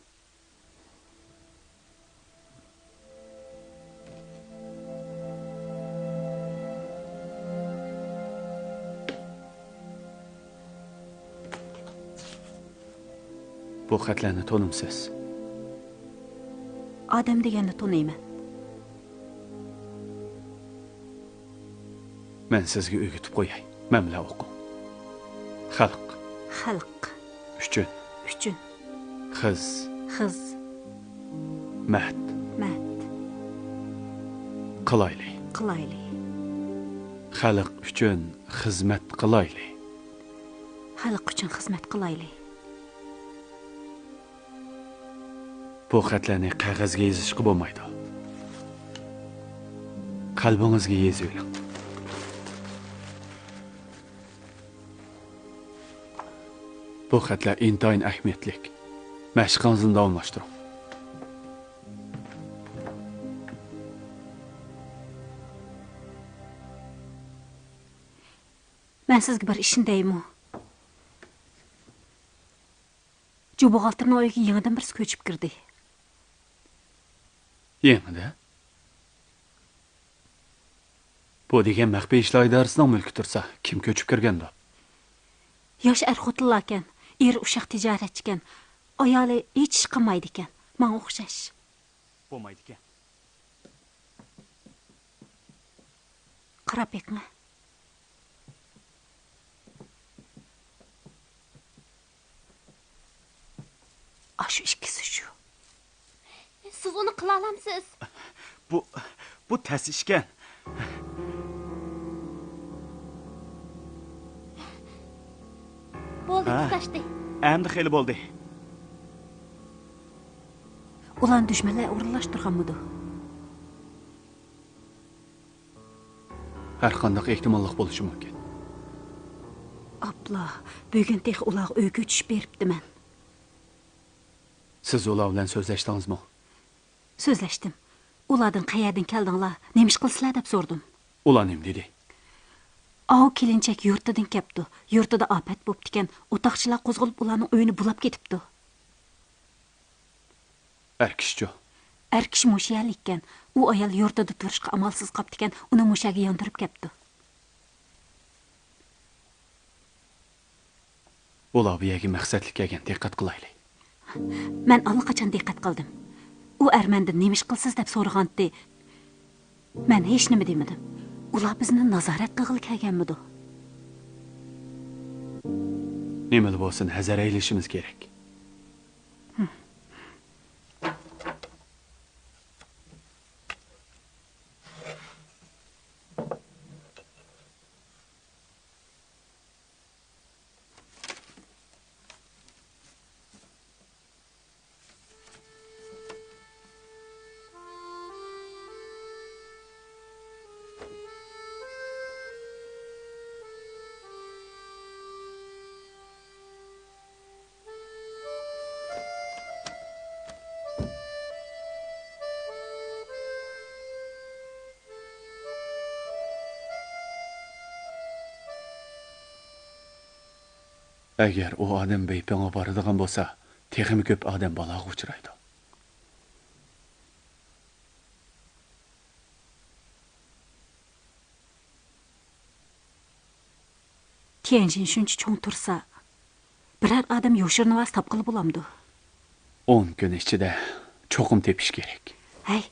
بۇ خەتلەرنى تونۇمسىز؟ ئادەم دېگەننى تونۇيمەن. مەن سىزگە ئۆگىتىپ قوياي. مەن بىلەن ئوقۇڭ. خەلق. خەلق. ئۈچۈن. ئۈچۈن. خىز. خىز. مەت. مەت. قىلايلى. قىلايلى. خەلق ئۈچۈن خىزمەت قىلايلى. خەلق ئۈچۈن خىزمەت قىلايلى. بۇ خەتلەرنى قەغەزگە يېزىشقا بولمايدۇ. قەلبىڭىزگە يېزىۋېلىڭ. بۇ خەتلەر ئىنتايىن ئەھمىيەتلىك. مەشىقىڭىزنى داۋاملاشتۇرۇڭ. مەن سىزگە بىر ئىشنى دەيمۇ؟ جۇ بوغالتىرنىڭ ئۆيىگە يېڭىدىن بىرسى كۆچۈپ كىردى. يېڭىدىن؟ بۇ دېگەن مەخپىي ئىشلار ئىدارىسىنىڭ مۈلكى تۇرسا، كىم كۆچۈپ كىرگەندۇ؟ ياش ئەر خوتۇنلاركەن، ئېرى ئۇششاق تىجارەتچىكەن، ئايالى ھېچ ئىش قىلمايدىكەن، ماڭا ئوخشاش. بولمايدىكەن. قاراپ بېقىڭە. ئاشۇ ئىككىسى شۇ. سىز ئۇنى قىلالامسىز؟ بۇ، بۇ تەس ئىشكەن. بولدى، ھە، تۇتاشتى. ئەمدى خېلى بولدى. ئۇلارنى دۈشمەنلەر ئورۇنلاشتۇرغانمىدۇ؟ ھەرقانداق ئېھتىماللىق بولۇشى مۇمكىن. ئاپلا، بۈگۈن تېخى ئۇلارغا ئۆي كۆچۈشۈپ بېرىپتىمەن. سىز ئۇلار بىلەن سۆزلەشتىڭىزمۇ؟ سۆزلەشتىم. ئۇلاردىن «قەيەردىن كەلدىڭلار، نېمە ئىش قىلىسىلەر؟» دەپ سورىدىم. ئۇلار نېمە دېدى؟ «ئاۋۇ كېلىنچەك يۇرتىدىن كەپتۇ. يۇرتىدا ئاپەت بوپتىكەن، ئوتاقچىلار قوزغىلىپ ئۇلارنىڭ ئۆيىنى بۇلاپ كېتىپتۇ.» ئەر كىشىچۇ؟ ئەر كىشى مۇشۇ يەرلىككەن. ئۇ ئايال يۇرتىدا تۇرۇشقا ئامالسىز قاپتىكەن، ئۇنى مۇشۇ يەرگە ياندۇرۇپ كەپتۇ. ئۇلار بۇ يەرگە مەقسەتلىك كەلگەن، دىققەت قىلايلى. مەن ئاللىقاچان دىققەت قىلدىم. ئۇ ئەر مەندىن «نېمە ئىش قىلىسىز؟» دەپ سورىغانتى. مەن ھېچنېمە دېمىدىم. ئۇلار بىزنى نازارەت قىلغىلى كەلگەنمىدۇ؟ نېمىلا بولسۇن، ھەزەر ئەيلىشىمىز كېرەك. ئەگەر ئۇ ئادەم بېيپىڭغا بارىدىغان بولسا، تېخىمۇ كۆپ ئادەم بالاغا ئۇچرايدۇ. تيەنشىن شۇنچە چوڭ تۇرسا، بىرەر ئادەم يوشۇرۇنۇۋالسا تاپقىلى بولامدۇ؟ ئون كۈن ئىچىدە چوقۇم تېپىش كېرەك. ھەي،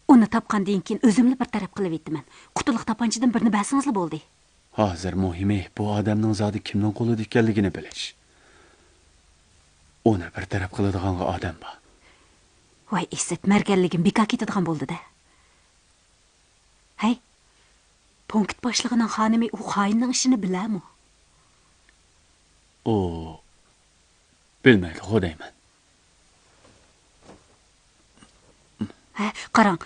ئۇنى تاپقاندىن كېيىن ئۆزۈملا بىر تەرەپ قىلىۋېتىمەن. قۇتىلىق تاپانچىدىن بىرنى بەرسىڭىزلا بولدى. ھازىر مۇھىمى بۇ ئادەمنىڭ زادى كىمنىڭ قولىدا ئىكەنلىكىنى بىلىش. ئۇنى بىر تەرەپ قىلىدىغانغا ئادەم بار. ۋاي ئىسىت، مەرگەنلىكىم بىكار كېتىدىغان بولدى-دە. ھەي، پونكىت باشلىقىنىڭ خانىمى ئۇ خائىننىڭ ئىشىنى بىلەمۇ؟ ئۇ بىلمەيدىغۇ دەيمەن. ھە، قاراڭ.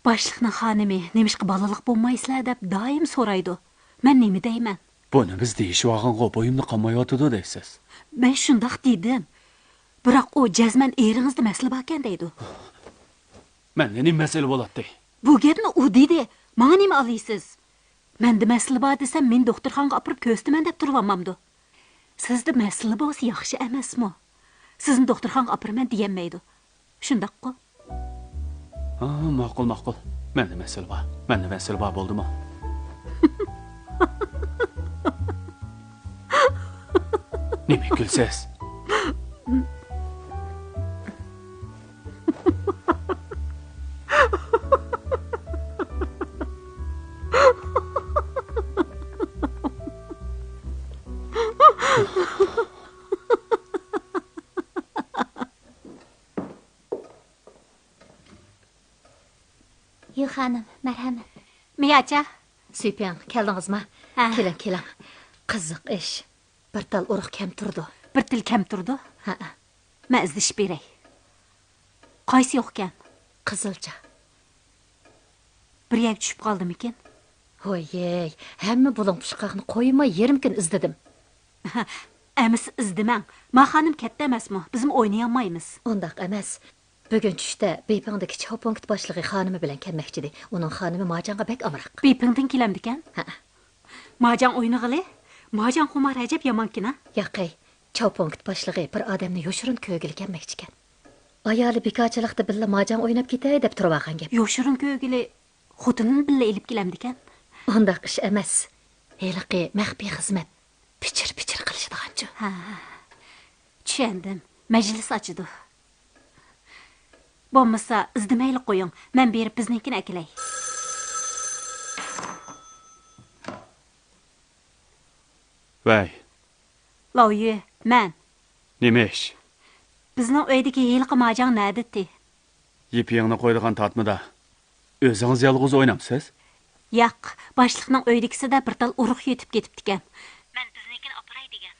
باشلىقنىڭ خانىمى «نېمىشقا بالىلىق بولمايسىلەر؟» دەپ دائىم سورايدۇ. مەن نېمە دەيمەن؟ بۇنى بىز دېيىشىۋالغانغۇ، بويۇمدا قالمايۋاتىدۇ دەيسىز. مەن شۇنداق دېدىم. بىراق ئۇ جەزمەن ئېرىڭىزدە مەسىلە باركەن دەيدۇ. مەندە نېمە مەسىلە بولاتتى؟ بۇ گەپنى ئۇ دېدى. ماڭا نېمە ئالىسىز؟ مەندە مەسىلە بار دېسەم، مېنى دوختۇرخانىغا ئاپىرىپ كۆرسىتىمەن دەپ تۇرۇۋالمامدۇ؟ سىزدە مەسىلە بولسا ياخشى ئەمەسمۇ؟ سىزنى دوختۇرخانىغا ئاپىرىمەن دېيەلمەيدۇ. شۇنداققۇ؟ ھا، ماقۇل، ماقۇل. مەندە مەسىلە بار. مەندە مەسىلە بار، بولدىمۇ؟ نېمە كۈلىسىز؟ يۈ خانىم، مەرھەمەت. مىياچا. سۈيپىڭ، كەلدىڭىزما؟ ھە. كېلىڭ، كېلىڭ. قىزىق ئىش. بىر تال ئۇرۇق كەم تۇرىدۇ. بىر تال كەم تۇرىدۇ؟ ھەئە. مەن ئىزدىشىپ بېرەي. قايسى يوقكەن؟ قىزىلچا. بىر يەرگە چۈشۈپ قالدىمىكىن؟ ھويەي، ھەممە بۇلۇڭ پۇچقاقنى قويماي يېرىم كۈن ئىزدىدىم. ئەمىسە ئىزدىمەڭ. ما خانىم كەتتى ئەمەسمۇ؟ بىزمۇ ئوينىيالمايمىز. ئۇنداق ئەمەس. بۈگۈن چۈشتە بېيپىڭدىكى چاۋ پونكىت باشلىقى خانىمى بىلەن كەلمەكچىدى. ئۇنىڭ خانىمى ماجاڭغا بەك ئامراق. بېيپىڭدىن كېلەمدىكەن؟ ھەئە. ماجاڭ ئوينىغىلى؟ ماجاڭ خۇمار ئەجەب يامانكىنا. ياقەي، چاۋ پونكىت باشلىقى بىر ئادەمنى يوشۇرۇن كۆرگىلى كەلمەكچىكەن. ئايالى بىكارچىلىقتا بىللە ماجاڭ ئويناپ كېتەي دەپ تۇرۇۋالغان گەپ. يوشۇرۇن كۆرگىلى خوتۇنىنى بىللە ئېلىپ كېلەمدىكەن؟ ئۇنداق ئىش ئەمەس. ھېلىقى مەخپىي خىزمەت. پىچىر-پىچىر قىلىشىدىغانچۇ؟ ھە، چۈشەندىم. مەجلىس ئاچىدۇ. بولمىسا، ئىزدىمەيلا قويۇڭ. مەن بېرىپ بىزنىڭكىنى ئەكېلەي. ۋەي. لاۋيۈ، مەن. نېمە ئىش؟ بىزنىڭ ئۆيدىكى ھېلىقى ماجاڭ نەدىتى؟ يىپىڭنى قويىدىغان تارتمىدا. ئۆزىڭىز يالغۇز ئوينامسىز؟ ياق، باشلىقنىڭ ئۆيدىكىسىدە بىر تال ئۇرۇق يېتىپ كېتىپتىكەن. مەن بىزنىڭكىنى ئاپىراي دېگەن.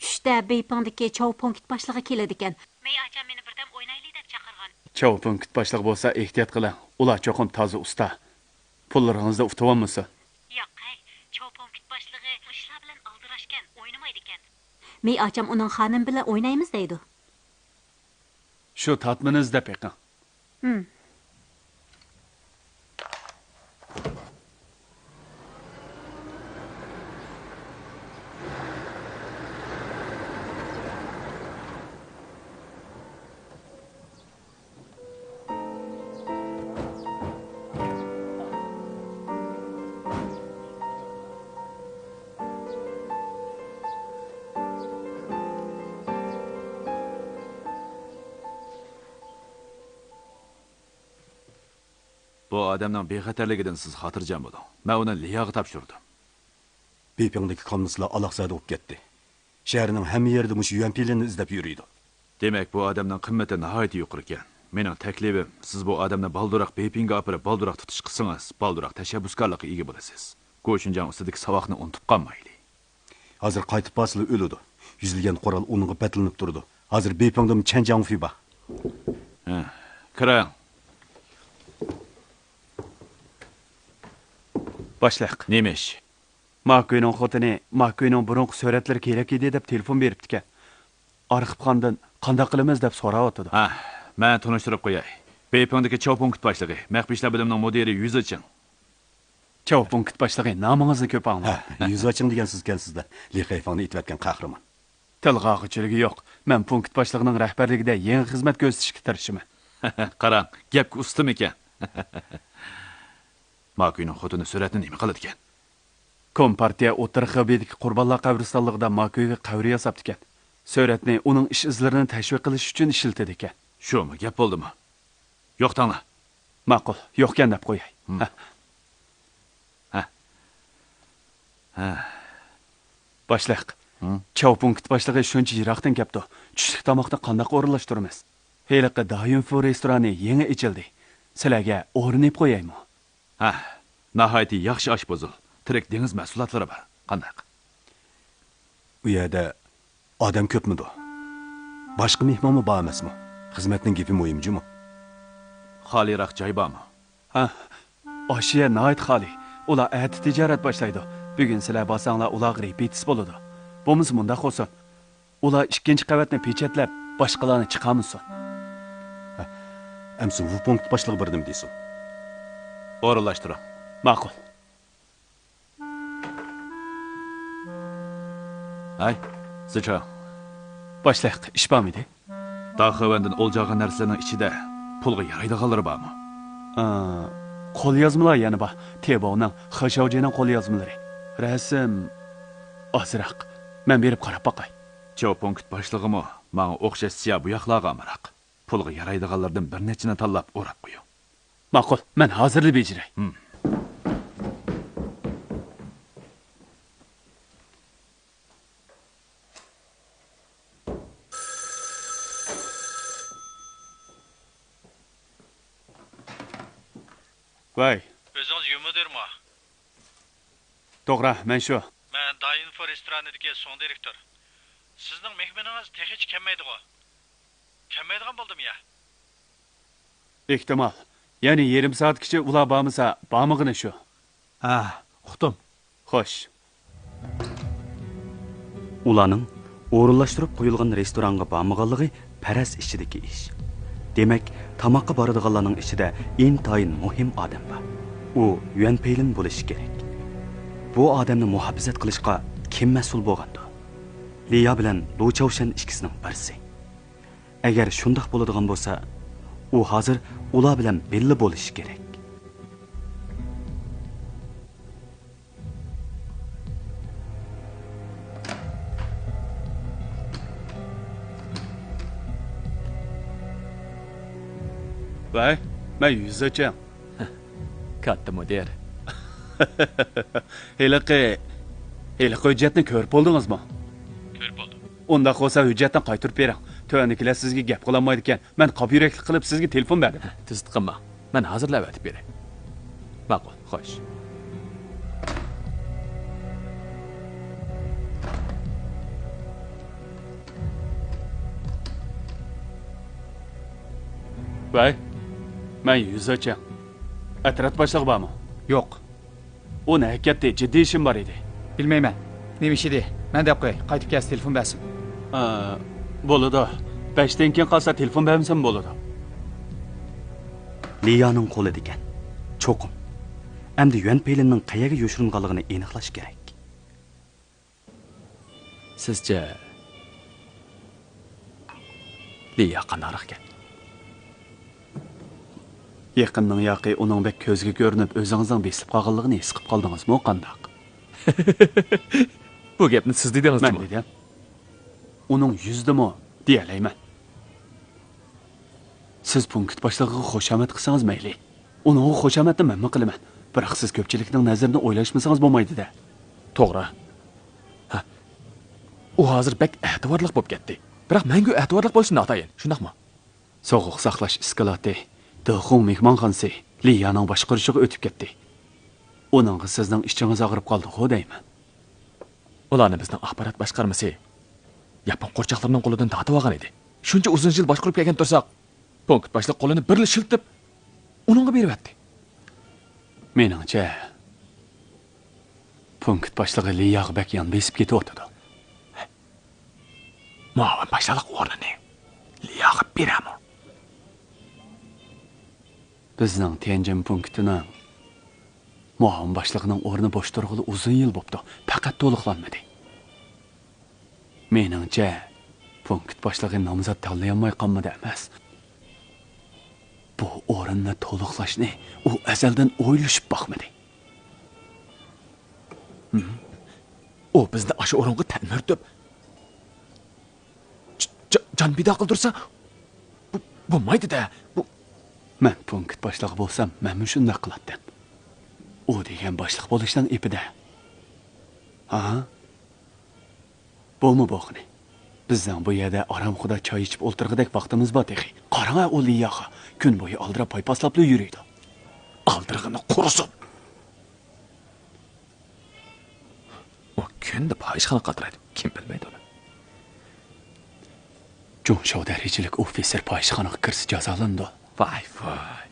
چۈشتە بېيپىڭدىكى چاۋ پونكىت باشلىقى كېلىدىكەن. مېي ئاچام مېنى بىردەم ئوينايلى دەپ چاقىرغان. چاۋ پونكىت باشلىقى بولسا ئېھتىيات قىلىڭ. ئۇلار چوقۇم تازا ئۇستا. پۇللىرىڭىزنى ئۇتۇۋالمىسۇن. ياق ھەي، چاۋ پونكىت باشلىقى ئىشلار بىلەن ئالدىراشكەن، ئوينىمايدىكەن. مېي ئاچام ئۇنىڭ خانىمى بىلەن ئوينايمىز دەيدۇ. شۇ تارتمىنى ئىزدەپ بېقىڭ. ھىم. بۇ ئادەمنىڭ بىخەتەرلىكىدىن سىز خاتىرجەم بولۇڭ. مەن ئۇنى لياغا تاپشۇردۇم. بېيپىڭدىكى كالمىسلار ئالاقزادە بولۇپ كەتتى. شەھەرنىڭ ھەممە يېرىدە مۇشۇ يۈەنپىلىنى ئىزدەپ يۈرىدۇ. دېمەك، بۇ ئادەمنىڭ قىممىتى ناھايىتى يۇقىرىكەن. مېنىڭ تەكلىپىم، سىز بۇ ئادەمنى بالدۇراق بېيپىڭگە ئاپىرىپ، بالدۇراق تۇتۇش قىلسىڭىز، بالدۇراق تەشەببۇسكارلىققا ئىگە بولىسىز. گوشۇنجاڭ ئۈستىدىكى ساۋاقنى ئۇنتۇپ قالمايلى. ھازىر قايتىپ بارسىلا ئۆلىدۇ. يۈزلىگەن قورال ئۇنىڭغا بەتلىنىپ تۇرىدۇ. ھازىر بېيپىڭدىمۇ چەن جياڭفې بار. ھە، كىرىڭ. باشلىق. نېمە ئىش؟ ماكۈينىڭ خوتۇنى ماكۈينىڭ بۇرۇنقى سۈرەتلىرى كېرەك ئىدى دەپ تېلېفون بېرىپتىكەن. ئارخىپخانىدىن قانداق قىلىمىز دەپ سوراۋاتىدۇ. ھە، مەن تونۇشتۇرۇپ قوياي. بېيپىڭدىكى چاۋ پونكىت باشلىقى، مەخپىي ئىشلار بۆلۈمىنىڭ مۇدىرى يۈزىچىڭ. چاۋ پونكىت باشلىقى، نامىڭىزنى كۆپ ئاڭلىدىم. ھە، يۈزىچىڭ دېگەن سىزكەنسىز-دە، لى خەيفېڭنى ئېتىۋەتكەن قەھرىمان. تىلغا ئاغىچىلىكى يوق. مەن پونكىت باشلىقىنىڭ رەھبەرلىكىدە يېڭى خىزمەت كۆرسىتىشكە تىرىشىمەن. قاراڭ، گەپكە ئۇستىمىكەن. ماكۈينىڭ خوتۇنى سۈرەتنى نېمە قىلىدىكەن؟ كومپارتىيە ئوتتۇرا خېبېيدىكى قۇربانلار قەبرىستانلىقىدا ماكۈيگە قەبرە ياساپتىكەن. سۈرەتنى ئۇنىڭ ئىش ئىزلىرىنى تەشۋىق قىلىش ئۈچۈن ئىشلىتىدىكەن. شۇمۇ گەپ بولدىمۇ؟ يوقىتىڭلار. ماقۇل، يوقكەن دەپ قوياي. ھىم. ھە. ھە. ھە. باشلىق، ھىم؟ چاۋ پونكىت باشلىقى شۇنچە يىراقتىن كەپتۇ. چۈشلۈك تاماقنى قانداق ئورۇنلاشتۇرىمىز؟ ھېلىقى دايۈنفۇ رېستورانى يېڭى ئېچىلدى. سىلەرگە ئورۇن ئېلىپ قويايمۇ؟ ھە، ناھايىتى ياخشى ئاشپۇزۇل. تىرىك دېڭىز مەھسۇلاتلىرى بار. قانداق؟ ئۇ يەردە ئادەم كۆپمىدۇ؟ باشقا مېھمانمۇ بار ئەمەسمۇ؟ خىزمەتنىڭ گېپى مۇھىم جۇمۇ. خالىيراق جاي بارمۇ؟ ھە، ئاشۇ يەر ناھايىتى خالىي. ئۇلار ئەتە تىجارەت باشلايدۇ. بۈگۈن سىلەر بارساڭلار ئۇلارغا رېپېتىس بولىدۇ. بولمىسا مۇنداق بولسۇن. ئۇلار ئىككىنچى قەۋەتنى پېچەتلەپ، باشقىلارنى چىقارمىسۇن. ئەمسە ۋۇ پونكىت باشلىقى بىر نېمە دېسۇن. ئورۇنلاشتۇرۇڭ. ماقۇل. ھەي، زىچاڭ. باشلىق، ئىش بارمىدى؟ داخېۋەندىن ئولجا ئالغان نەرسىلەرنىڭ ئىچىدە پۇلغا يارايدىغانلىرى بارمۇ؟ ئا، قوليازمىلار يەنە بار. تېباۋنىڭ، خېشاۋجېنىڭ قوليازمىلىرى. رەسىم ئازراق. مەن بېرىپ قاراپ باقاي. چو پونكىت باشلىقىمۇ ماڭا ئوخشاش سىيا بوياقلارغا ئامراق. پۇلغا يارايدىغانلاردىن بىر نەچچىنى تاللاپ ئوراپ قويۇڭ. ماقۇل، مەن ھازىرلا بېجىرەي. ھىم. ۋاي. ئۆزىڭىز يۇ مۇدىرمۇ؟ توغرا، مەن شۇ. مەن دايىنفو رېستورانىدىكى سوڭ دىرېكتور. سىزنىڭ مېھمىنىڭىز تېخىچە كەلمەيدىغۇ؟ كەلمەيدىغان بولدىمۇ يا؟ ئېھتىمال. يەنى يېرىم سائەتكىچە ئۇلار بارمىسا، بارمىغىنى شۇ. ھە، ئۇقتۇم. خوش. ئۇلارنىڭ ئورۇنلاشتۇرۇپ قويۇلغان رېستورانغا بارمىغانلىقى پەرەز ئىچىدىكى ئىش. دېمەك، تاماققا بارىدىغانلارنىڭ ئىچىدە ئىنتايىن مۇھىم ئادەم بار. ئۇ يۈەن پېيلىن بولۇشى كېرەك. بۇ ئادەمنى مۇھاپىزەت قىلىشقا كىم مەسئۇل بولغاندۇ؟ لىيا بىلەن لۇ چاۋشەن ئىككىسىنىڭ بىرسى. ئەگەر شۇنداق بولىدىغان بولسا، ئۇ ھازىر ئۇلار بىلەن بىللە بولۇشى كېرەك. ۋەي، مەن يۈزەچەڭ. كاتتا مۇدىر. ھېلىقى، ھېلىقى ھۆججەتنى كۆرۈپ بولدىڭىزمۇ؟ كۆرۈپ بولدۇم. ئۇنداق بولسا ھۆججەتنى قايتۇرۇپ بېرىڭ. تۆۋەندىكىلەر سىزگە گەپ قىلالمايدىكەن. مەن قاپا يۈرەكلىك قىلىپ سىزگە تېلېفون بەردىم. تۈزۈت قىلما. مەن ھازىرلا ئەۋەتىپ بېرەي. ماقۇل، خوش. ۋەي، مەن يۈزەچەڭ. ئەترەت باشلىقى بارمۇ؟ يوق. ئۇ نەگە كەتتى؟ جىددىي ئىشىم بار ئىدى. بىلمەيمەن. نېمە ئىش ئىدى؟ مەن دەپ قوياي، قايتىپ كەلسە تېلېفون بەرسۇن. ئا، بولىدۇ. بەشتىن كېيىن قالسا تېلېفون بەرمىسەم بولىدۇ. لىيانىڭ قولىدىكەن. چوقۇم. ئەمدى يۈەن پېيلىننىڭ قەيەرگە يوشۇرۇنغانلىقىنى ئېنىقلاش كېرەك. سىزچە، لىيا قانداقراق ئىكەن؟ يېقىننىڭ ياقى ئۇنىڭ بەك كۆزگە كۆرۈنۈپ، ئۆزىڭىزنىڭ بېسىلىپ قالغانلىقىنى ھېس قىلىپ قالدىڭىزمۇ، قانداق؟ بۇ گەپنى سىز دېدىڭىز مەن جۇمۇ؟ دېدىم. ئۇنىڭ يۈزىدىمۇ دېيەلەيمەن. سىز پونكىت باشلىقىغا خۇشامەت قىلسىڭىز مەيلى. ئۇنىڭغا خۇشامەتنى مەنمۇ قىلىمەن. بىراق سىز كۆپچىلىكنىڭ نەزىرىنى ئويلاشمىسىڭىز بولمايدۇ-دە. توغرا. ھە. ئۇ ھازىر بەك ئەتىۋارلىق بولۇپ كەتتى. بىراق مەڭگۈ ئەتىۋارلىق بولۇشى ناتايىن، شۇنداقمۇ؟ سوغۇق ساقلاش ئىسكىلاتى، دېخۇڭ مېھمانخانىسى لىيانىڭ باشقۇرۇشىغا ئۆتۈپ كەتتى. ئۇنىڭغا سىزنىڭ ئىچىڭىز ئاغرىپ قالدىغۇ دەيمەن. ئۇلارنى بىزنىڭ ئاخبارات باشقارمىسى ياپون قورچاقلىرىنىڭ قولىدىن تارتىۋالغان ئىدى. شۇنچە ئۇزۇن يىل باشقۇرۇپ كەلگەن تۇرساق، پونكىت باشلىق قولىنى بىرلا شىلتىپ، ئۇنىڭغا بېرىۋەتتى. مېنىڭچە، پونكىت باشلىقى لىياغا بەك يان بېسىپ كېتىۋاتىدۇ. مۇئاۋىن باشلىق ئورنىنى لىياغا بېرەمۇ؟ بىزنىڭ تيەنجىن پونكىتىنىڭ مۇئاۋىن باشلىقىنىڭ ئورنى بوش تۇرغىلى ئۇزۇن يىل بوپتۇ، پەقەت تولۇقلانمىدى. مېنىڭچە، پونكىت باشلىقى نامزات تاللىيالماي قالمىدى ئەمەس. بۇ ئورۇننى تولۇقلاشنى ئۇ ئەزەلدىن ئويلىشىپ باقمىدى. ھىم؟ ئۇ بىزنى ئاشۇ ئورۇنغا تەلمۈرتۈپ، ج-، ج-، جان پىدا قىلدۇرسا، بۇ، بولمايدۇ-دە، بۇ. مەن پونكىت باشلىقى بولسام، مەنمۇ شۇنداق قىلاتتىم. ئۇ دېگەن باشلىق بولۇشنىڭ ئېپىدە. ھا؟ بۇمۇ بولغىنى. بىزنىڭ بۇ يەردە ئارامخۇدا چاي ئىچىپ ئولتۇرغۇدەك ۋاقتىمىز بار تېخى. قاراڭە ئۇ لىياغا. كۈن بويى ئالدىراپ پايپاسلاپلا يۈرىدۇ. ئالدىرىغىنى قۇرۇسۇن. ئۇ كۈندە پاھىشخانىغا قاترايدۇ. كىم بىلمەيدۇ ئۇنى؟ جۇڭشاۋ دەرىجىلىك ئوفىتسېر پاھىشخانىغا كىرسە جازالىنىدۇ. ۋاي، ۋاي.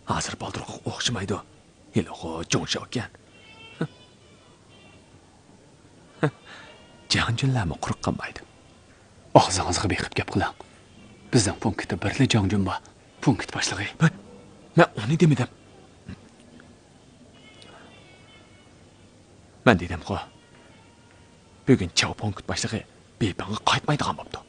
ھازىر بالدۇرغىغا ئوخشىمايدۇ. ھېلىغۇ جۇڭشاۋكەن. جاڭجۈنلەرمۇ قۇرۇق قالمايدۇ. ئاغزىڭىزغا بېقىپ گەپ قىلىڭ. بىزنىڭ پونكىتتا بىرلا جاڭجۈن بار. پونكىت باشلىقى. مەن، مەن ئۇنى دېمىدىم. مەن دېدىمغۇ. بۈگۈن چاۋ پونكىت باشلىقى بېيپىڭغا قايتمايدىغان بوپتۇ.